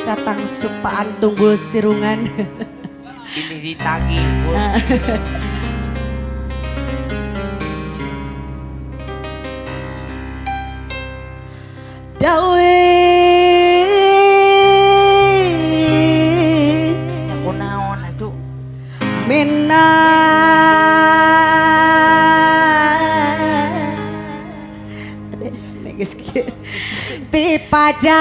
Catang supaan tunggul sirungan. Ini ditagih Bu. Dawe Aku naon atuh Mina ti pajaratan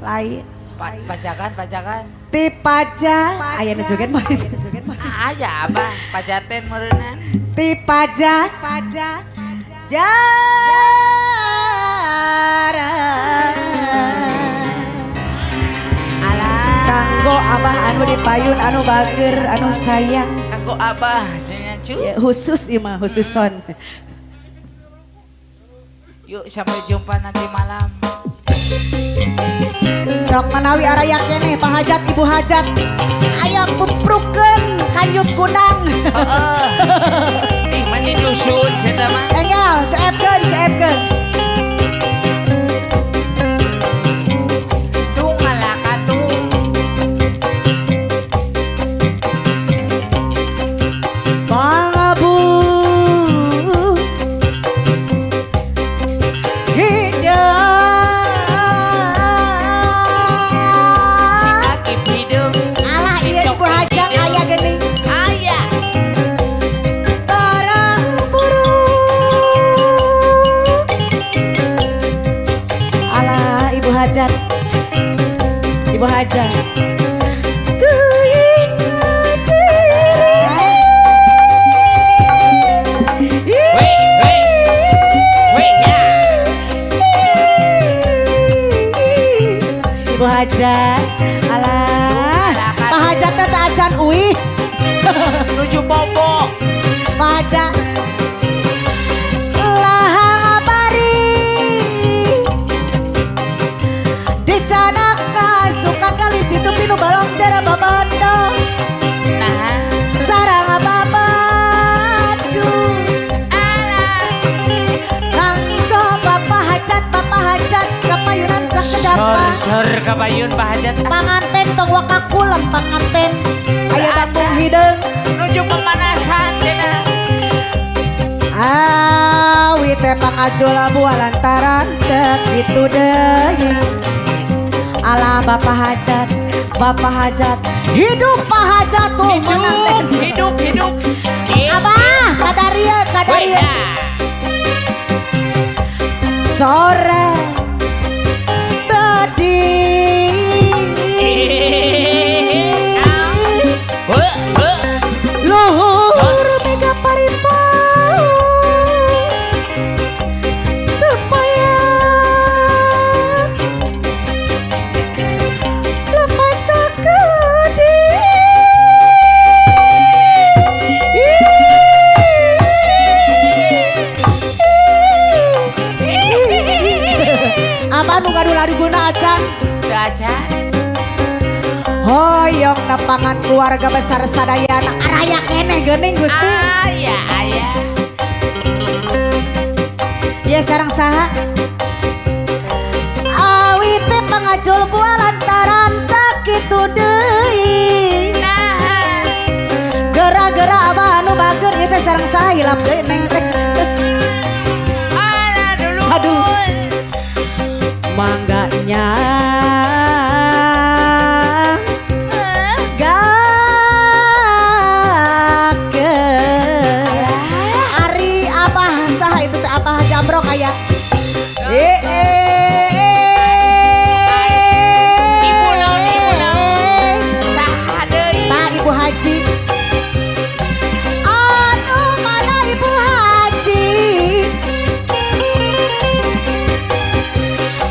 lain pajakan pajakan ti paja aya nu joget mah aya abah pajaten meureunnan ti paja paja jara alah kanggo abah anu dipayun anu bager anu sayang kanggo abah cenah cu ya, khusus ieu mah khusus son. Yuk sampai jumpa nanti malam. Sok manawi araya keneh Pak Hajat Ibu Hajat ayam puprukeun kanyut kundang. Heeh. Ih mani dusun cenah mah. Enggal seepkeun seepkeun. Ibu Hajat Ibu Hajat alah Pak Hajat teh teu acan uih nuju bobo Pak Hajat lahang bari di canaka suka kali situ pinu balong jara babando nah sarang babadu kanggo bapak hajat kapayunan sakedapa sor kapayun Pak Hajat panganten tong wakakulem panganten aya bangkung hideung nuju pemanasan cenah awi teh pangajul buah lantaran teu kitu deui. Alah Bapak Hajat, hidup Pak Hajat tuh menang teh. Hidup, hidup. Abah, kadaria, kadaria. Sore tadi. Luhur mega paripau. Guna acan acan hoyong nepangan keluarga besar sadayana araya keneh geuning Gusti aya aya ya sareng saha awi teh pangajul buah lantaran tak kitu deui nah gera-gera abah anu bager ieu teh sareng saha hilap deui neng teh aduh mangganya gake ari abah saha itu teh abah jambrong aya ibu naon saha deui tah ibu haji anu mana ibu haji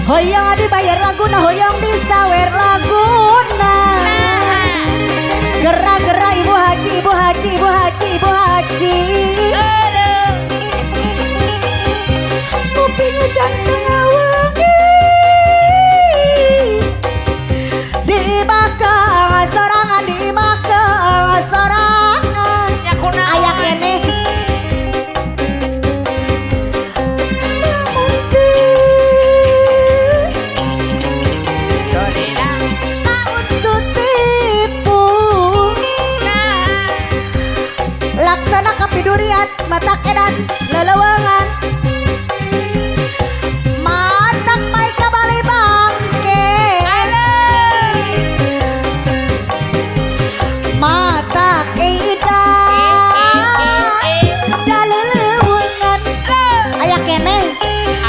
hoyong dibayar laguna hoyong disawer laguna gera-gera ibu haji ibu haji ibu haji ibu haji kuping jantung awengi dimakan sorangan dimakan sorangan aya keneh. Matak edan leleuweungan, matak pai kabali bangke, matak edan daleleuweungan aya keneh.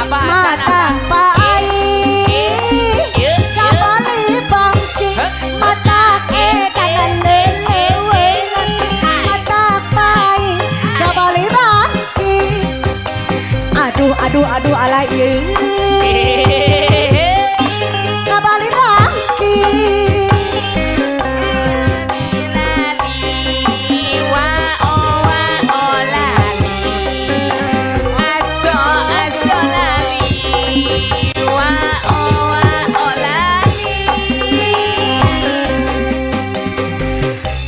Abah. Mata pai kabali bangke, mata edan leleuweungan, mata pai kabali bangke. Aduh, aduh, aduh, ala ieu kabali bangke. Lali wa o wa o lali, aso aso lali wa o wa o lali.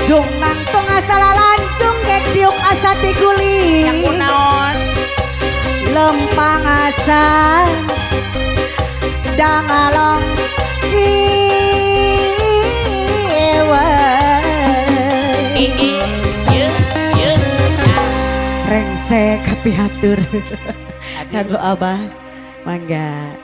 Dung nangtung asa lalancung, gek diuk asa tiguli. Yang kunaon? Lempang asa dangalong kiwa. I i ye ye. Rengse kapihatur kanggo Abah, mangga.